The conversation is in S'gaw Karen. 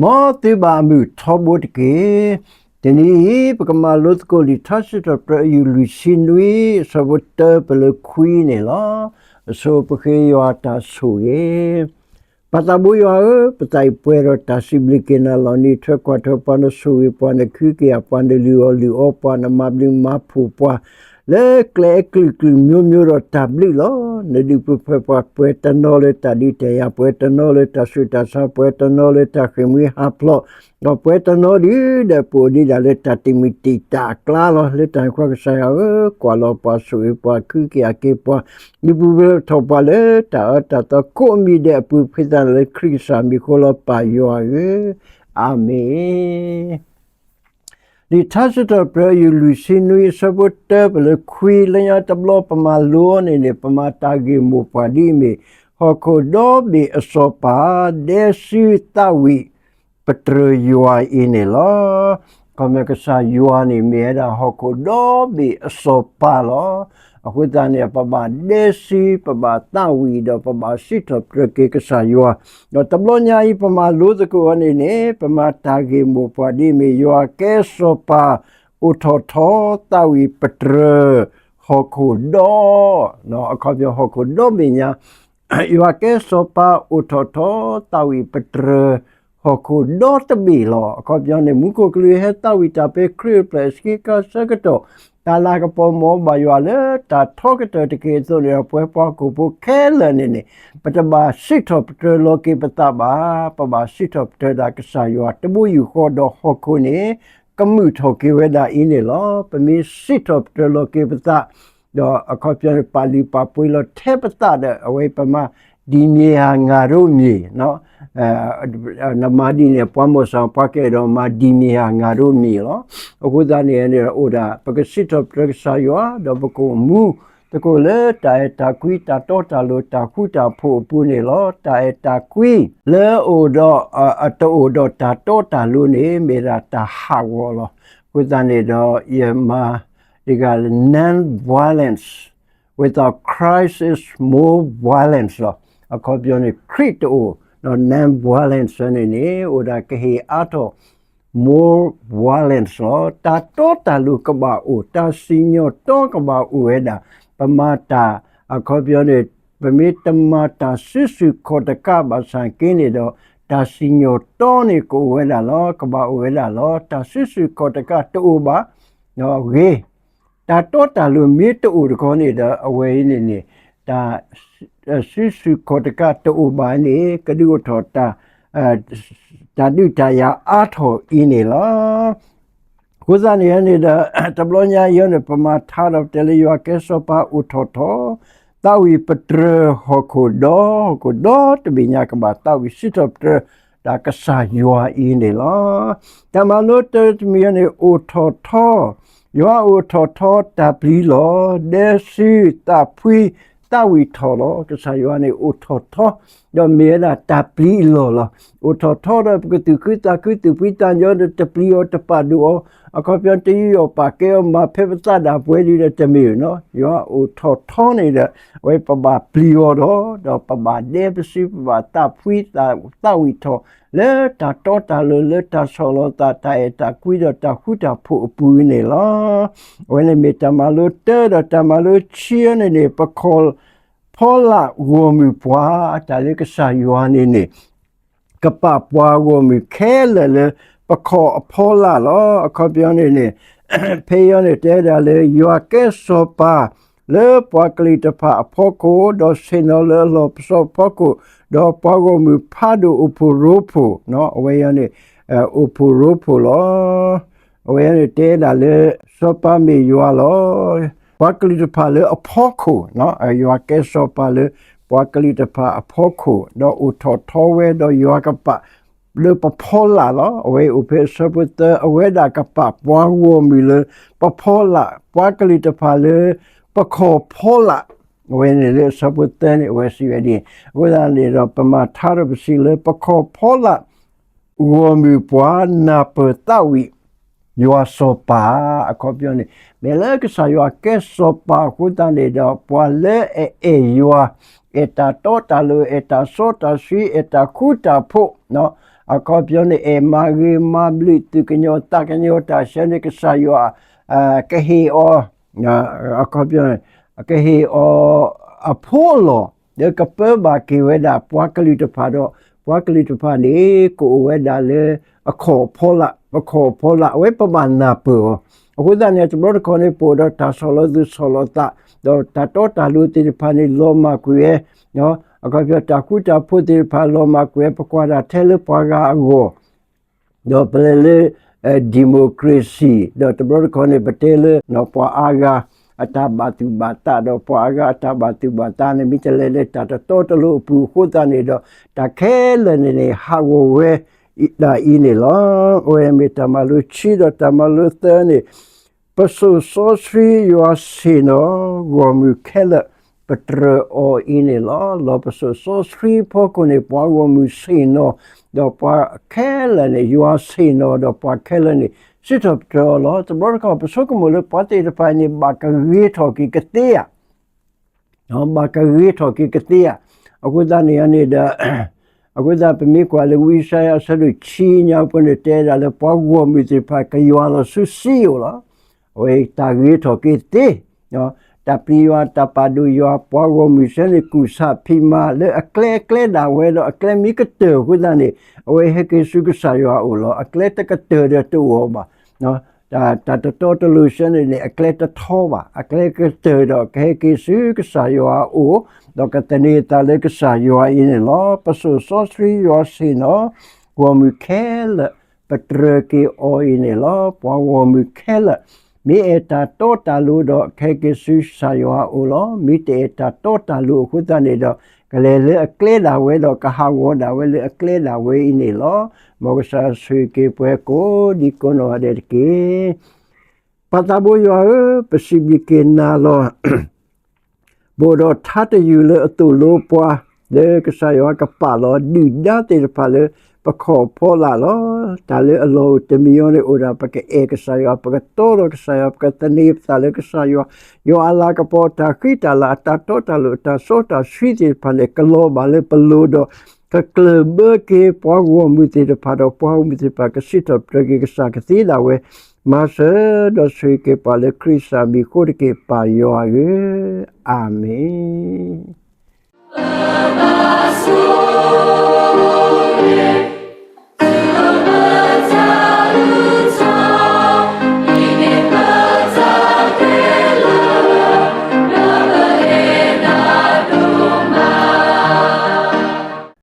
မ်သုဘၣ်အမုာ်ထီဘိတက့ၢ်. တနံၤအံၤ ပကမၤလိသကိးလံာ်ထါစံးထီၣ်ပတြၢၤ အယူၢ်လွံၢ်ဆံနွံ အဆၢဖိတၢပလၢခွံန့ၣ်လီၤ. အဆိပဃ့ယွၤတၢ်ဆိၣ်ဂ့ၤ. ပၢ်သးဘိယွၤဧၢ, ပသးအံၤပှဲၤဒီးတၢ်စံးဘျုးက့ၤနၤလီၤ. နအံးထွဲကွၢ်ထွဲပှၤ, နဆိၣ်ဂ့ၤပှၤ, နခုကယာ်ပှၤ, နလုၢ်အီၣ်လုၢ်အီပှၤ, နမၤဘျုးမၤဖှိၣ်ပှၤ လၢကျဲအကလုာ်ကလုာ်မျိုးမျိုးဒီးတၢ်ဘျုးလီၤ. နဒုးပူၤဖျဲးပှၤ ပှဲၤတနီၤလၢတၢ်ဒုးတၢ်ယၤ, ပှဲၤတနီၤလၢတၢ်ဆူးတၢ်ဆါ, ပှဲၤတနီၤလၢတၢ်ဃ့ၢ်မှံဟးဖျိး, ဒီးပှဲၤတနီၤဒုးဒီး ပအိၣ်ဒံးဒၣ်လၢတၢ်တမုာ်တံာ်တာ်အကျါလီၤ. လၢတၢ်န့ၣ်အဃိ ကစၢ်ယွၤဧၢ, ကွၢ်လီၤပှၤ, ဆိၣ်ဂ့ၤပှၤ, ခုကယာ်က့ၤပှၤ, ဒုးပူၤဖျဲးထီၣ်ပှၤလၢတၢ်အၢတၢ်သီကိးမံၤဒဲးအပူၤ, ပဃ့သးလၢခရံာ်ကစၢ်မံၤအဃိလီၤ. ပၢ်ယွၤဧၢ, အၤမ့ၣ်. လံာ်ထါစံးထီၣ်ပတြၢၤ ယူၢ်လွံၢ်ဆံနွံ အဆၢဖိတၢပလၢခွံ, လၢညါတဘျီပမၤလိအီၤန့ၣ်န့ၣ် ပမၤတၢ်ဂ့ၢ်မိၢ်ပှၢ်ဒ်အမ့ၢ် ဟီၣ်ခိၣ်ဒီဘ့ၣ်အစီၤပၤ ဒဲစုသးဝံၣ်ပတြၢၤယွၤအံၤန့ၣ်လီၤ. ခီဖျိကစၢ်ယွၤန့ၣ်မ့ၢ်ဝဲဒၣ်ဟီၣ်ခိၣ်ဒီဘ့ၣ်အစီၤပၤလီၤ. အဃိသတးန့ၣ် ပဘၣ်ဒဲစု ပဘၣ်သးဝံၣ်ဒီးပဘၣ်စံးထီၣ်ပတြၢၤက့ၤကစၢ်ယွၤ, ဒီးတဘျီညါအံၤ ပမၤလိသကိးအီၤန့ၣ်န့ၣ် ပမၤတၢ်ဂ့ၢ်မိၢ်ပှၢ်ဒ်အမ့ၢ် ယွၤကဲစီၤပၤ အိၣ်ထီၣ်ထီ သးဝံၣ်ပတြၢၤ ဟီၣ်ခိၣ်ဒီ, အခီပညီဟီၣ်ခိၣ်ဒီဘ့ၣ်ညါ, ယွၤကဲစီၤပၤအိၣ်ထီၣ်ထီ သးဝံၣ်ပတြၢၤ ဟီၣ်ခိၣ်ဒီတဘ့ၣ်လီၤ. အခီပညီန့ၣ် မူခိၣ်ကလူးဟဲသးဝံၣ်တၢ်ဖဲခရံာ်အိၣ်ဖျဲၣ်အဆၢကတီၢ်, တၢ်လၤကပီၤမ့ၢ်ဘၣ်ယွၤလၢတၢ်ထီကတၢၢ်တက့ၢ်အသိးန့ၣ်ဒီး ပဝဲပှၤဟီၣ်ခိၣ်ဖိခဲလၢာ်န့ၣ်န့ၣ် ပတဘၣ်စံးထီၣ်ပတြၢၤလီၤက့ၤပသးဘၣ်. ပဘၣ်စံးထီၣ်ပတြၢၤဒၣ်ကစၢ်ယွၤတဘိယူၢ်ဃီဒီးဟီၣ်ခိၣ်န့ၣ် ကမုာ်ထီၣ်က့ၤဝဲဒၣ်အံၤန့ၣ်လီၤ. ပမ့ၢ်စံးထီၣ်ပတြၢၤလီၤက့ၤပသး, ဒီးအခီပညီန့ၣ် ပာ်လုၢ်ပာ်ပှ့ၤလီၤထဲပသးဒီး အဝဲပမၤ ဒ်မ့ၢ်ဧါ ငါတို့မ့ၢ် နမၤဒ်န့ၣ် ပှၤမိၢ်ဆၣ်ပှၤကအဲၣ်ဒိးမၤ ဒ်မ့ၢ်ဧါ ငါတို့မ့ၢ်လီၤ. အဃိသတးန့ၣ်န့ၣ် အိၣ်ဒၣ် ပကစံးထီၣ်ပတြၢၤကစၢ်ယွၤ ဒီးပကအိၣ်မူသကိးလၢတၢ်အဲၣ်တၢ်ကွံ တၢ်တီတၢ်လိၤ တၢ်ဃူတၢ်ဖိးအပူၤန့ၣ်လီၤ. တၢ်အဲၣ်တၢ်ကွံလၢအိၣ်ဒီး တအိၣ်ဒီးတၢ်တီတၢ်လိၤန့ၣ် မ့ၢ်ဒၣ်တၢ်ဟးဂီၤလီၤ. အဃိသတးန့ၣ်ဒီး ယမၤ တဂၤလၢ non-violence, without Christ is more violence လီၤ. အခီပညီန့ၣ် ခရံာ်တအိၣ်ဒီး non-violence န့ၣ်န့ၣ် အိၣ်ဒၣ်ကဟ့ၣ်အါထီၣ် more violence လီၤ. တၢ်တီတၢ်လိၤကဘၣ်အိၣ်, တၢ်စံၣ်ညီၣ်တီကဘၣ်အိၣ်ဝဲဒၣ်. ပမၤတၢ် အခီပညီန့ၣ် ပမ့ၢ်တမၤတၢ်စုဆူၣ်ခီၣ်တကးဘၣ်ဆၣ်က့န့ၣ်ဒီး တၢ်စံၣ်ညီၣ်တီန့ၣ်ကအိၣ်ဝဲဒၣ်လီၤ, ကဘၣ်အိၣ်ဝဲဒၣ်လီၤ. တၢ်စုဆူၣ်ခီၣ်တကးတအိၣ်ဘၣ် ဂ့ၤ, တၢ်တီတၢ်လိၤမ့ၢ်တအိၣ်တခီန့ၣ်ဒီး အဝဲအံၤန့ၣ်န့ၣ် တၢ်စုဆူၣ်ခီၣ်တကးတအိၣ်ဘၣ်န့ၣ် ကဒုးအိၣ်ထီၣ် တၢ်ဒုးတၢ်ယၤအါထီၣ်အံၤန့ၣ်လီၤ. အဃိသတးန့ၣ်န့ၣ်ဒီး တဘျီညါအံၤန့ၣ် ပမၤထါဒီးပတဲလၢယွၤကဲစီၤပၤအိၣ်ထီၣ်ထီ, သးဝံၣ်ပတြၢၤဟီၣ်ခိၣ်ဒီ, ဟီၣ်ခိၣ်ဒီတဘ့ၣ်ညါကဘၣ်သးဝံၣ်စံးထီၣ်ပတြၢၤ တၢ်ကစၢ်ယွၤအံၤန့ၣ်လီၤ. တၢ်မၤလိတၢတမံၤန့ၣ် အိၣ်ထီၣ်ထီ, ယွၤအိၣ်ထီၣ်ထီတၢ်ပျံၤလီၤ. ဒဲစုသးဖှံသးဝံၣ်ထီၣ်လီၤ. ကစၢ်ယွၤန့ၣ်အိၣ်ထီၣ်ထီ ဒီးမ့ၢ်ဝဲဒၣ်တၢ်ပျံၤအလီၢ်လီၤ. အိၣ်ထီၣ်ထီဒီးပကသူၣ်ခုသးခု သူၣ်ဖှံသးညီဒီး တပျံၤအီၤတပာ်ဒိၣ်အီၤ, အခီပညီတယူးယီၣ်ပာ်ကဲအီၤ မၤဖဲပသးဒၣ်ပှဲၤဒ်ဒီးတမ့ၢ်နီၤ. ယွၤအိၣ်ထီၣ်ထီန့ၣ်ဒီး အဝဲပဘၣ်ပျံၤအီၤဒီး ဒီးပဘၣ်ဒဲပစု ပဘၣ်သးဖှံသးဝံၣ်ထီၣ် လၢတၢ်တီတၢ်လိၤ လၢတၢ်ဆီၣ်လီၤသး တၢ်အဲၣ်တၢ်ကွံဒီးတၢ်ဃူတၢ်ဖိးအပူၤန့ၣ်လီၤ. အဝဲန့ၣ်မ့ၢ်တၢ်မၤလိတၢဒီးတၢ်မၤလိခံန့ၣ်န့ၣ် ပခီၣ်ဖီလာ်ဂီၢ်မုၢ်ပှၤ တၢ်လၢကစၢ်ယွၤန့ၣ်န့ၣ် ကပာ်ပှၤဂီၢ်မုၢ်ခဲလၢာ်လၢ ပခီၣ်အဖီလာ်လီၤ. အခီပညီန့ၣ်န့ၣ် ဖဲအံၤန့ၣ်တဲဒၣ်လၢ ယွၤကဲစီၤပၤ လၢပှၤကလုာ်တဖၣ်အဖီခိၣ် ဒီးဆ့ၣ်နီၤလၢအလီၢ်ပစိာ်အဖီခိၣ် ဒီးပှၤဂီၢ်မုၢ်ဖးဒိၣ်အိၣ်ဖှိၣ်ရိဖှိၣ်, အဝဲအံၤန့ၣ် အိၣ်ဖှိၣ်ရိဖှိၣ်လီၤ. အဝဲအံၤန့ၣ်တဲဒၣ်လၢ စီၤပၤမ့ၢ်ယွၤလီၤ. ပှၤကလုာ်တဖၣ်လၢအဖီခိၣ်, ယွၤကဲစီၤပၤလၢ ပှၤကလုာ်တဖၣ်အဖီခိၣ် ဒီးအိၣ်ထီၣ်ထီဝဲ ဒီးယွၤကပာ် လၢပဖီလာ်လီၤ. အဝဲအံၤအိၣ်ဖဲအဆၢဖိသၢ အဝဲဒၣ်ကပာ်ပှၤဂီၢ်မုၢ်လၢ ပဖီလာ်, ပှၤကလုာ်တဖၣ်လၢ ပခီၣ်ဖီလာ်, အဝဲန့ၣ်လၢအဆၢဖိသၢန့ၣ် အဝဲစံးဝဲဒ်န့ၣ်, အဃိသတးန့ၣ်ဒီး ပမၤထါဒီးပစံးလၢ ပခီၣ်ဖီလာ် ဂီၢ်မုၢ်ပှၤနၢ်ပၢၢ်သးဝံၣ် ယွၤစီၤပၤ, အခီပညီန့ၣ် မ့ၢ်လၢကစၢ်ယွၤကဲစီၤပၤအဃိသတးန့ၣ်ဒီး ပှၤလၢအအဲၣ်ယွၤ, အဲၣ်တၢ်တီတၢ်လိၤ, အဲၣ်တၢ်စီတၢ်ဆှံ, အဲၣ်တၢ်ဃူတၢ်ဖိး, အခီပညီန့ၣ် အဲၣ်မၤဂ့ၤမၤဘျုး သူၣ်ကညီၤသးကညီၤတၢ်ဆၢန့ၣ် ကစၢ်ယွၤ ကဟ့ၣ်အီၤ အခီပညီန့ၣ် ကဟ့ၣ်အီၤအဖိအလီၢ် လၢကပၢဘၣ်က့ၤဝဲဒၣ်ပှၤကလုာ်တဖၣ်ဒီး ပှၤကလုာ်တဖၣ်န့ၣ် ကအိၣ်ဝဲဒၣ်လၢအခီၣ်အဖီလာ် အခီၣ်အဖီလာ် အဝဲပဘၣ်နၢ်ပၢၢ်အီၤ. အဃိသတးန့ၣ် တဘျီတခီၣ်န့ၣ် ပအိၣ်ဒီးတၢ်ဆီၣ်လီၤသူၣ်ဆီၣ်လီၤသး ဒီးတၢ်တီတၢ်လိၤသ့ၣ်တဖၣ်န့ၣ် လီၤမၢ်ကွံာ်ဝဲ အခီပညီ တၢ်ဃူတၢ်ဖိးသ့ၣ်တဖၣ် လီၤမၢ်ကွံာ်ဝဲ ပကွၢ်တၢ်ထဲလၢပှၤဂၤအဂီၢ် ဒီးပလဲၤလၢ democracy ဒီးတဘျီတခီၣ်န့ၣ် ပတဲလၢ ပှၤအါဂၤအတၢ်ဘၣ်သူၣ်ဘၣ်သး ဒီးပှၤအါဂၤအတၢ်ဘၣ်သူၣ်ဘၣ်သးန့ၣ် မ့ၢ်တလဲၤလၢတၢ်တတီတလိၤအပူၤအဃိသတးန့ၣ်ဒီး တၢ်ခဲလၢာ်န့ၣ်န့ၣ် ဟးဂီၤဝဲဒၣ်အံၤန့ၣ်လီၤ. အဝဲမ့ၢ်တၢ်မၤလိခံဒီးတၢ်မၤလိသၢန့ၣ် ပစိာ်စီဆှံယွၤဆ့ၣ်နီၤ ဂီၢ်မုၢ်ခဲလၢာ် ပတြၢၤအီၤအံၤန့ၣ်လီၤ. လီၤပစိာ်စီဆှံအဖီခိၣ်န့ၣ် ပှၤဂီၢ်မုၢ်ဆ့ၣ်နီၤ ဒီးပှၤခဲလၢာ်န့ၣ် ယွၤဆ့ၣ်နီၤဒီးပှၤခဲလၢာ်န့ၣ် စံးထီၣ်ပတြၢၤအီၤလီၤ. တဘျီတခီၣ် ပဆိကမိၣ်လၢပှၤသ့ၣ်တဖၣ်န့ၣ် ဘၣ်ကဂ့ၤထီၣ်က့ၤကသ့ဧါ ဘၣ်ကဂ့ၤထီၣ်က့ၤကသ့ဧါ. အဃိသတးန့ၣ်န့ၣ်ဒီး အဃိသတး ပမ့ၢ်ကွၢ်လၢဝံယၡါယၤအဆၢဒိၣ်ခံညါပူၤန့ၣ် တဲဒၣ်လၢပှၤဂီၢ်မုၢ်သ့ၣ်တဖၣ် ကယွၤလီၤဆူစံယိၣ်လီၤ. အဝဲတၢ်ဂ့ၤထီၣ်က့ၤသ့ တၢ်ပျံၤယွၤ တၢ်ပာ်ဒိၣ်ယွၤ ပှၤဂီၢ်မုၢ်ဆၢန့ၣ် ကူၣ်ဆးဖံးမၤလၢအကျဲ အကျဲဒၣ်ဝဲဒီး အကျဲမ့ၢ်ကတၢၢ်အဃိသတးန့ၣ် အဝဲဟဲက့ၤဆူကစၢ်ယွၤအအိၣ်လီၤ. အကျဲတကတၢၢ်ဒီးတအိၣ်ဘၣ် တၢ်တတီတလိၤဆၢန့ၣ်န့ၣ် အကျဲတထီဘၣ်. အကျဲကတၢၢ်ဒီး ကဟဲက့ၤဆူကစၢ်ယွၤအအိၣ် ဒီးကသန့ၤအသးလၢကစၢ်ယွၤအံၤန့ၣ်လီၤ. ပစိာ်စီဆှံယွၤဆ့ၣ်နီၤ ဂီၢ်မုၢ်ခဲလၢာ် ပတြၢၤက့ၤအီၤအံၤန့ၣ်လီၤ. ပှၤဂီၢ်မုၢ်ခဲလၢာ် မ့ၢ်အဲၣ်တၢ်တီတၢ်လိၤဒီး ကဟဲက့ၤဆူကစၢ်ယွၤအအိၣ်လီၤ. မ့ၢ်တအဲၣ်တၢ်တီတၢ်လိၤအဃိသတးန့ၣ်ဒီး ကလဲၤလၢအကျဲဒၣ်ဝဲဒီး ကဟးဂီၤဒၣ်ဝဲလၢအကျဲဒၣ်ဝဲအံၤန့ၣ်လီၤ. မ်ကစၢ်ဆိၣ်ဂ့ၤက့ၤပှၤကိးဒံကိးနီၢ်ဂၤဒဲးတက့ၢ်. ပၢ်သးဘိယွၤဧၢ, ပစံးဘျုးက့ၤနၤလီၤ. ပအိၣ်ဒီးထါတယုၢ်လၢအသိၣ်လိပှၤ လၢကစၢ်ယွၤကပာ်လီၤဒုၣ်ဒါသ့ၣ်တဖၣ်လၢပခီၣ်ဖီလာ်လီၤ. တၢ်လၢအလီၢ်အိၣ်တမံၤအံၤန့ၣ် အိၣ်ဒၣ်ပကအဲၣ်ကစၢ်ယွၤ ပကတီဒီးကစၢ်ယွၤ ပကသန့ၤပသးလၢကစၢ်ယွၤ, ယွၤအလၤကပီၤ တၢ်ဃံတၢ်လၤ အတၢ်တီတၢ်လိၤ အတၢ်စီတၢ်ဆှံသ့ၣ်တဖၣ်န့ၣ် ကလီၤဘၣ်လၢပလိၤဒီး ကကျၢၢ်ဘၢက့ၤပှၤဂီၢ်မုၢ်သ့ၣ်တဖၣ်ဒီး ပှၤဂီၢ်မုၢ်သ့ၣ်တဖၣ် ကစံးထီၣ်ပတြၢၤက့ၤကစၢ်ကသ့ဒၣ်ဝဲ, မၤစၢၤဒီးဆိၣ်ဂ့ၤက့ၤပှၤလၢခရံာ်ကစၢ်မံၤအဃိတက့ၢ် ပၢ်ယွၤဧၢ, အၤမ့ၣ်.